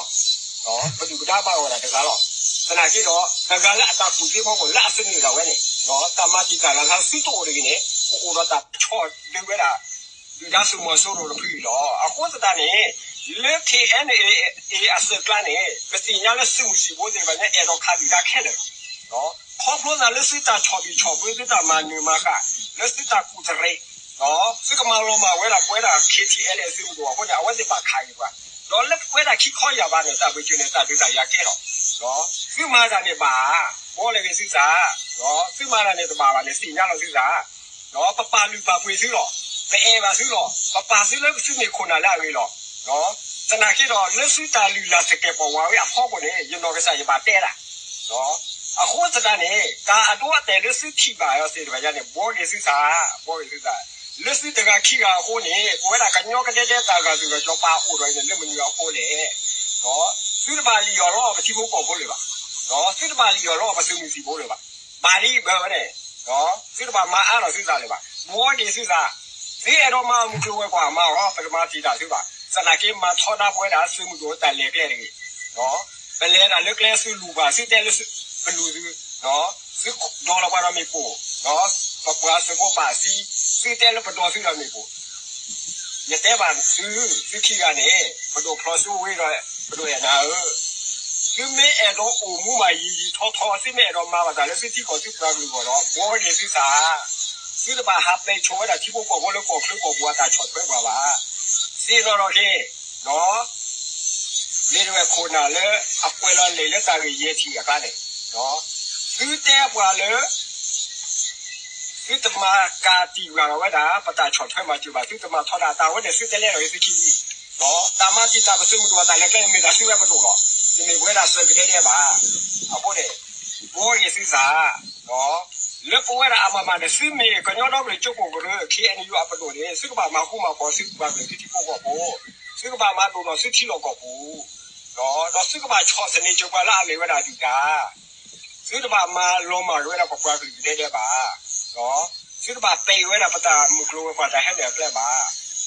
ပဒုၣ်ပဒါဘၣ်ဝဲဒၣ်တဂၤလီၤ. သနာ်က့ဒီး တဂၤလၢအတၢ်ကူၣ်သ့အဖီခိၣ် လၢအသန့ၤဒၣ်ဝဲန့ၣ်, တၢ်မၤတံာ်တာ်လၢသုတအိၣ်တဂ့ၤန့ၣ် ကအိၣ်ဒီးတၢ်ဆီၣ်ဒုးဝဲဒၣ် ဒုၣ်ဒါသုးမီၤစိရိၤတဖုအံၤလီၤ. အဃိသတးန့ၣ် လၢ ခ့ၣ်အဲၣ်အၣ်လ့ၣ် အသုးကျါန့ၣ် ပသ့ၣ်ညါလၢသုးမုၢ်သံၣ်ဘိသ့ၣ်တဖၣ်ညါ အဲၣ်ဒိးခးဒုၣ်ဒါခဲလၢာ်လီၤ. ခီဖျိသးလၢသုတၢ်ဆီၣ်ဘံၣ်ဆီၣ်ဘၢ သုတၢ်မၤနၢၤမၤဃၣ် လၢသုတၢ်ကူၣ်တရံး သုကမၤလီၤမၢ်ဝဲဒၣ်ပဝဲဒၣ် ခ့ၣ်ထံၣ်အဲၣ်လ့ၣ် သုးမုၢ်ဒိၣ်အဃိန့ၣ် အဝဲသ့ၣ်ဘၣ်ခးက့ၤပှၤ, ဒီးလၢပဝဲဒၣ်ခံခီယၢ်ဘးန့ၣ် တၢ်ဘၢၣ်စၢၤန့ၣ် တၢ်ဒုးတၢ်ယၤကဲထီၣ်, သုမၤတၢ်န့ၣ်ဘၣ်, ဘှီလီၤက့ၤသုသး, သုမၤတၢ်န့ၣ်တဘၣ်ဘၣ်န့ၣ် သ့ၣ်ညါလီၤသုသး ပပာ်လုၢ်ပာ်ပှ့ၤသုလီၤ, ပအဲၣ်ဘၣ်သုလီၤ, ပပာ်သုလၢသုမ့ၢ်ခိၣ်နၢ်လၢအဂ့ၤလီၤ. သနာ်က့ဒီး လၢသုတၢ်လုၢ်လၢ်သကဲာ်ပဝးဝဲအဖီခိၣ်န့ၣ် ယနီၢ်ကစၢ်ယဘၣ်တဲဒၣ် အဃိသတးန့ၣ် တၢ်အဒိအတဲာ်လၢသုထံၣ်ဘၣ်အီၤသ့ၣ်တဖၣ်ညါန့ၣ် ဘှီက့ၤသုသး, ဘှီက့ၤသုသး, လၢသုတဂၤခံဂၤအဃိန့ၣ် ပဝဲဒၣ်ကညီကဒဲကဒဲတၢ်ဂၢ်ဂုၢ်ဂၢ်ကီၤပာ်အိၣ်ထီၣ်အံၤန့ၣ် လၢမနုၤအဃိလဲၣ်. သုတဘၣ်လံၣ်အီၣ်လီအီၣ် ပထံဖိကီၢ်ဖိလၢၤဘၣ်, သုတဘၣ်လံၣ်အီၣ်လီအီၣ် ပသုးမုၢ်သံၣ်ဘိလၢၤဘၣ်, ဘၣ်ဒ်အံၤဘၢဝဲန့ၣ် သုတဘၣ်မၤအါထီၣ်သုသးလၢၤဘၣ်, ဘှီက့ၤသုသး, သုအဲၣ်ဒိးမၤအီၤမုၢ်ကျိၤဝဲၤကွာ်မၤအီၤ ပတမၤတံာ်တာ်သုဘၣ်, သနာ်က့မၤထီဒါပဝဲဒၣ်သုးမုၢ်ဒိၣ်တၢ်လဲၤကျဲတဂ့ၤ ပလဲၤဒၣ်လၢကျဲသုလူၤပှၤ သုတဲလၢပလူၤသု, သုဒီလီၤပှၤဒီးမ့ၣ်ပိၢ်, ပပှၤသုးဖိဘၣ်သံ, သုတဲလၢပဒီသုဒီးမ့ၣ်ပိၢ်, ယတဲဘၣ်သု, သုခံဂၤန့ၣ် ပဒိၣ်ဖျိစိဝ့ဒီး ပဒိၣ်အဲၣ်နၤဧၢ, သုမ့ၢ်အဲၣ်ဒိးအိၣ်မူဘၣ်ယံာ်ယံာ်ထီထီ သုမ့ၢ်အဲၣ်ဒိးမၤဘၣ်တၢ်လၢသုထံကီၢ်သုပှၤကလုာ်အဂီၢ်ဒီး ဘှီက့ၤသုသး, သုတဘၣ်ဟးပဲာ်ဆိၣ်ဝဲဒၣ်ထံဖိကီၢ်ဖိလၢကီၢ်ချၢကီၢ်ပူၤအတၢ်ဆီၣ်ထွဲပှၤဘၣ်, သ့ၣ်နီၣ်ထီၣ်က့ၤ ဘျ့ဒဝဲၢ်ခိၣ်နၢ်လၢအကွဲးလီၤလံာ်လၢတၢ်ဂ့ၢ်ယဲၢ်ထံၣ်အကျါန့ၣ်, သုတဲပှၤလၢ သုတမၤကၤတံာ်ဝဲဒၣ်ဝဲဒၣ် ပတၢ်ဆီၣ်ထွဲမၤစၢၤဘၣ် သုတမၤထီဒါတၢ်ဝဲန့ၣ် သုတဲလဲၣ်ထီၣ်က့ၤသုခံလံ, တၢ်မၤတံာ်တာ်ပသုးမုၢ်ဒိၣ်အတၢ်လဲၤကျဲန့ၣ် မ့ၢ်တၢ်သုဝဲပဒိၣ်လီၤ, တမ့ၢ်ပဝဲဒၣ်သုးကဒဲဒဲဘၣ်, အဃိန့ၣ် ဘှီက့ၤသုသး, လၢပဝဲဒၣ်အမၤမၤဒီး သုမ့ၢ်ကညီဒီကလုာ်ကၠိကိၣ်ကရၢ ခ့ၣ်အဲၣ်ယူၣ် အပဒိၣ်န့ၣ် သုကဘၣ်မၤဃူမၤဖိးသုပှၤကလုာ် သုထံဖိကီၢ်ဖိ, သုကဘၣ်မၤဒိၣ်ဒီးသုထံလီၢ်ကီၢ်ပူၤ, ဒီးသုကဘၣ်ဆီၣ်သနံးစၢၤပှၤလၢအမ့ၢ်ဝဲဒၣ်ဒုၣ်ဒါ သုတဘၣ်မၤလီၤမၢ်က့ၤဝဲဒၣ်ပပှၤကလုာ်ကဒဲကဒဲဘၣ်. သုတဘၣ်ပဲာ်ဝဲဒၣ်ပတၢ်မုၢ်ကျိၤဝဲၤကွာ်တၢ်ဟဲနုာ်အကျဲဘၣ်.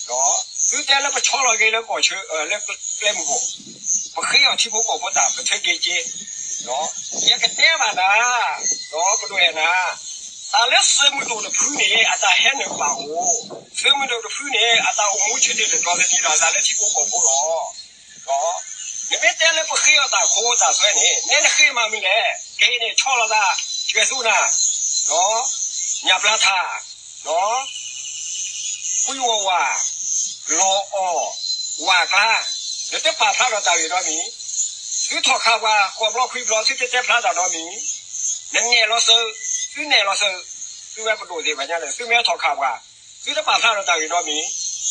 သုတဲလၢပဆီလီၤက့ၤလၢကီၢ်ဆၢ လၢကျဲမုၢ်ဂီၢ်, ပဃ့အီၣ်ထံဖိကီၢ်ဖိတၢ် ပထၢက့ၤက့ၤ, ယကတဲဘၣ်နၤ, ဒီးပဒိၣ်အဲၣ်နၤ, တၢ်လၢသုးမုၢ်ဒိၣ်တဖုန့ၣ် အတၢ်ဟဲနုာ်ကဘၣ်အိၣ်, သုးမုၢ်ဒိၣ်တဖုန့ၣ် အတၢ်အိၣ်မူဆၢတဲာ်တတီၤသန့ၤဒီးအသးလၢထံဖိကီၢ်ဖိလီၤ. နမ့ၢ်တဲလၢပဃ့အီၣ်တၢ်ခိတၢ်သွဲန့ၣ် နဲနဃ့မၤမနုၤလဲၣ်, ကဟ့ၣ်န့ၣ်ဆီလီၤသး, ကဲသိးနၤ, ညၣ်ပျၢထး, ကွံဝီဝါ, လီၤအီၣ်, ဝၣ်ကျါ, နတပာ်ဖျါဒီးတၢ်ဂ့ၢ်နီတမံၤ, သုထီၣ်ခးပှၤ ဃိးဘျီခွံဘျီ သုတတဲဖျါတၢ်နီတမံၤ, နနဲၣ်လီၤစၢၤ, သုနဲၣ်လီၤစၢၤ, သုဝဲပဒိၣ်သ့ၣ်တဖၣ်ညါန့ၣ် သုမ့ၢ်ထီၣ်ခးပှၤ သုတပာ်ဖျါဒီးတၢ်ဂ့ၢ်နီတမံၤ,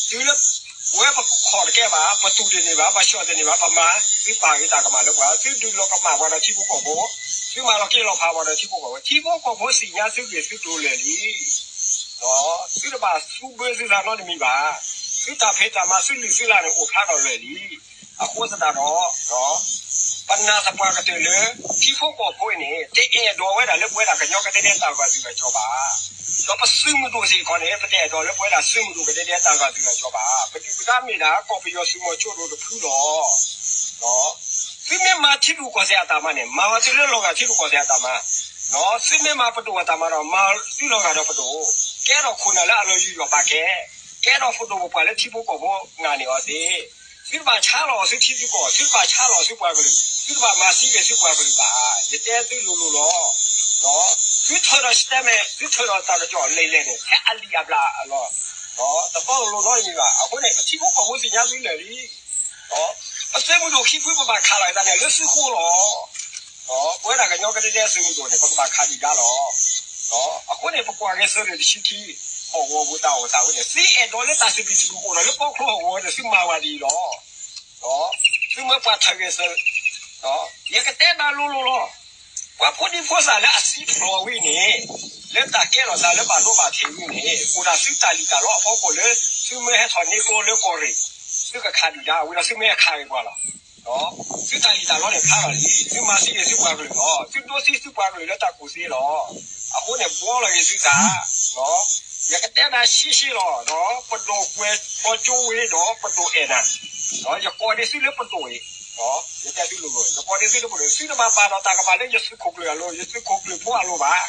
တုၤလၢ ပဝဲပခီၣ်တကဲဘၣ်, ပတူၢ်တန့ၢ်ဘၣ်, ပဆှီၣ်တန့ၢ်ဘၣ်, ပမၤ, သုပာ်ဂ့ၤတၢ်ကမၣ်လၢပှၤ, သုဒုးလီၤကမၣ်ပှၤဒီးထံဖိကီၢ်ဖိ, သုမၤလီၤက့ၤလီၤဖးပှၤဒီးထံဖိကီၢ်ဖိ, ထံဖိကီၢ်ဖိသ့ၣ်ညါသုဂ့ၢ်သုကျိၤလၢာ်လံ. သုတဘၣ်သူဘၢသုသးနီတမံၤဘၣ်. သုတၢ်ဖံးတၢ်မၤသုလုၢ်သုလၢ်န့ၣ်အိၣ်ဖျါထီၣ်လၢာ်လံ. အဃိသတးဒီး ပနာ်သပှၢ်ကတၢၢ်လၢ ထံဖိကီၢ်ဖိအံၤန့ၣ် တအဲၣ်ဒိးဝဲဒၣ်လၢပဝဲဒၣ်ကညီကဒဲကဒဲတၢ်ဂာ်သူၣ်ဂာ်စီၤဘၣ်. ဒီးပသုးမုၢ်ဒိၣ်စ့ၢ်ကီးန့ၣ် ပတအဲၣ်ဒိးလၢပဝဲဒၣ်သုးမုၢ်ဒိၣ်ကဒဲကဒဲတၢ်ဂာ်သူၣ်ဂာ်စီၤဘၣ်. ပဒုၣ်ပဒါမ့ၢ်ဒၣ် ကီၢ်ပယီၤသုးမီၤစိရိၤတဖုလီၤ. သုမ့ၢ်မၤထံရူၢ်ကီၢ်သဲးအတၢ်မၤန့ၣ် မၤဝဲသုလၢလီၤဂာ်ထံရူၢ်ကီၢ်သဲးအတၢ်မၤ, သုမ့ၢ်မၤပဒိၣ်အတၢ်မၤဒီး မၤသုလီၤဂာ်ဒီးပဒိၣ်, ကဲထီၣ်ခိၣ်နၢ်လၢအလီၤယူးယီၣ်ပာ်ကဲ, ကဲထီၣ်ပဒိၣ်ပပှၢ်လၢထံဖိကီၢ်ဖိနာ်န့ၢ်အီၤသ့. သုတဘၣ်ဆါလီၤအီၤသုထံသုကီၢ်, သုတဘၣ်ဆါလီၤအီၤသုပှၤကလုာ်, သုတဘၣ်မၤသံက့ၤသုပှၤကလုာ်ဘၣ်. ယတဲသုလိၤလိၤလီၤ. သုထၢဒီး statement, သုထၢဒီးတၢ်ကစီၣ်လဲၤလဲၤန့ၣ် ဖဲအလံာ်အဘျၣ်အလီၢ်, တသီလိၤလိၤနီတမံၤဘၣ်. အဃိန့ၣ် ပထံဖိကီၢ်ဖိသ့ၣ်ညါသုလၢာ်လံ. ပသုးမုၢ်ဒိၣ်ခံဖုပဘၣ်ခးလီၤအသးန့ၣ် လၢသုဃိလီၤ. ပဝဲဒၣ်ကညီကဒဲကဒဲသုးမုၢ်ဒိၣ်န့ၣ် ပကဘၣ်ခးဒံးဒါလီၤ. အဃိန့ၣ် ပကွၢ်က့ၤဆၢဒိၣ်တဆံခံ, ဟီၣ်ကဝီၤပူၤတၢ်အိၣ်သးဝဲန့ၣ် သုအဲၣ်ဒိးလၢတၢ်စံးဘျုးစံးဖှိၣ်အိၣ်ဒီးလၢပီချိဟီၣ်ကဝီၤန့ၣ် သုမၤဝဲဒ်အံၤလီၤ. သုမ့ၢ်ပှၤထၢဂဲၤဆၢ, ယကတဲနၤလိၤလိၤလီၤ. ပှၤဖိဒံဖိသၣ်လၢအသံဖျိးဝံၤန့ၣ်, လၢတၢ်ကဲထီၣ်သးလၢဘၣ်ဒိဘၣ်ထံးဝံၤန့ၣ် အိၣ်ဒၣ်သုတၢ်လံၣ်တၢ်လီအဖီခိၣ်လၢ သုမ့ၢ်ဟဲထီၣ်န့ၢ်ကျိလၢကီၢ်ရ့ၣ်, သုကခးဒံးဒါဝံၤဒီးသုမ့ၢ်ဟဲခးဂ့ၤပှၤလီၤ. သုတၢ်လံၣ်တၢ်လီန့ၣ်ဖျါလီၤလံ. သုမၤသံက့ၤသုပှၤကလုာ်လီၤ. သုဒိသံသုပှၤကလုာ်လၢတၢ်ကူၣ်သ့လီၤ. အဃိန့ၣ် ဘှီလီၤက့ၤသုသး, ယကတဲနၤရှဲရှဲလီၤ. ပဒိၣ်ကွဲးဖီကၠိဝ့ၤဒီးပဒိၣ်အဲၣ်နၤ, ယကိးဒ့သုလၢပဒိၣ်အံၤ, ယတဲသုလိၤလိၤ, ယကိးဒ့သုလၢပဒိၣ်, သုတဘၣ်ပာ်ဒီးတၢ်ကမၣ်လၢယသုးခိၣ်ကျၢၢ်အလိၤ, ယသုးခိၣ်ကျၢၢ်ဖိအလိၤဘၣ်.